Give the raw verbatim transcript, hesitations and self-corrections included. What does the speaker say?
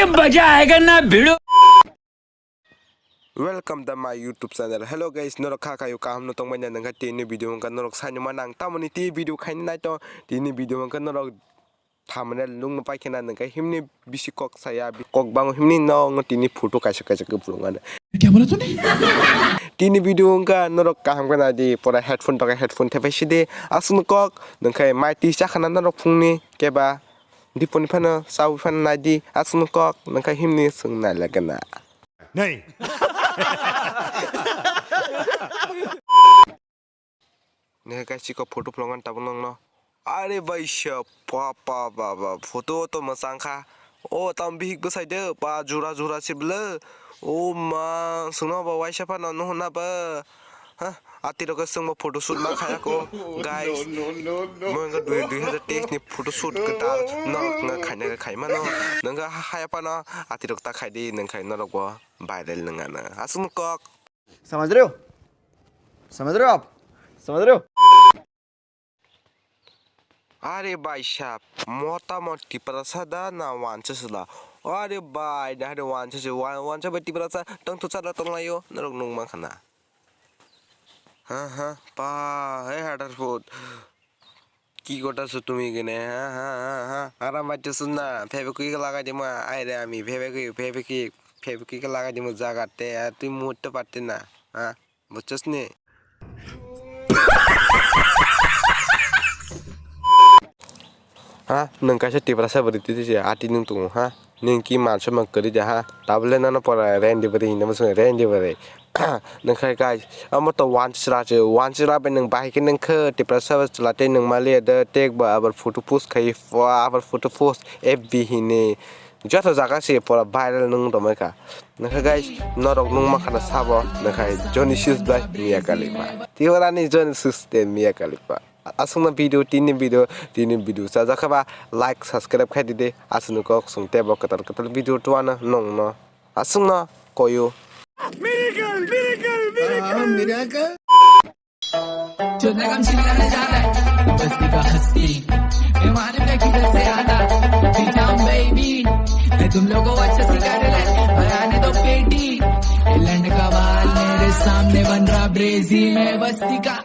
मजा आएगा ना भिड़ो। Welcome to my YouTube channel. Hello guys, norok kha kayo kaham no tongmani nangkha tini video hwnka norok saini ma nang tamoni ti video khaini naito tini video hwnka norok thumbnail nung no paikhe na nangkha himni bisi kok saya kok bango himni no tini photo kaisa kaisa ke phulung ano. क्या बोला तूने? Tini video hwnka norok kaham khe nai di pora headphone toka headphone thepai sidi aswk kok nangkha mai ti chakhana norok phungni keba diponi phano chawi phano nai di aswk kok nangkha himni swng nai lagana. Nei. Nangkha guys, chikok photo phlongan tabuk nongno. Are baisa, pa, pa, pa, pa, photo to mwchang kha. O, tam bihik bwsai de, pa, jura, jura se bwle. O ma, sungno ba waisa phano nuhuna ba. Ha, ati rok swngbo photo shoot ma khaya ko, guys. Mo wngkha dui, dui hazar teis ni photo shoot kwtal norok wngkha khaina khaimano. Nangkha ha-, haya phano ati rok ta khai di, nangkha norok bo viral nangano. Aswk kok. समझ रहे हो? समझ रहे हो आप? समझ रहे हो? Are bai sap, mota mo Tiprasa da na wansa sila. Are bai, na hade wansa se, wa-, wansa bai Tiprasa, tang tu chara tong layo, norok nung mang khana. Ha ha, pa, he hadar food. কি করতেছো তুমি এখানে? হ্যাঁ, হ্যাঁ, হ্যাঁ, হ্যাঁ। আরাম পাইতেছো না? ফেবিকুইক লাগাই দিমু, আয় রে আমি, ফেবিকুইক, ফেবিকুইক, ফেবিকুইক লাগাই দিমু জাগাতে, আর তুই মরতে পারতে না, হ্যাঁ? বুঝছস নি? Ha, nwng kaisa Tiprasa bwrwi twi twi se ati nwng tongo ha. Nwng ki mansa mang kwrwi de ha. Tabole nano pora rendi bwrwi hinwi mwswng rendi bwrwi. Nwng khai guys, amo to wansra se, wansra bai nwng bahai khe nwng khe Tiprasa chwla tei nwng mali de tek ba abar photo post khai, abar photo post F B hinwi. Joto jaga se pora viral nwng romai kha. Nwng khe guys, norok nwng ma khana sabo, nwng khai Johnny Sins bai Mia Khalifa. Tiwara ni Johnny Sins tei Mia Khalifa. Aswkno video, tini video, tini video chajakha ba like, subscribe khai didi. Aswkno kok sung tebo kwtal kwtal video tuano nongno. Aswkno koyo. Miracle, miracle, miracle. Ah, miracle. चुनने का चिल्लाने जा रहा है बस्ती का हस्ती। ये मालूम नहीं किधर से आता। Be down, baby। मैं तुम लोगों को अच्छा सिखा रहा है। और आने दो पेटी। ये लंड का बाल मेरे सामने बन रहा ब्रेजी। मैं बस्ती का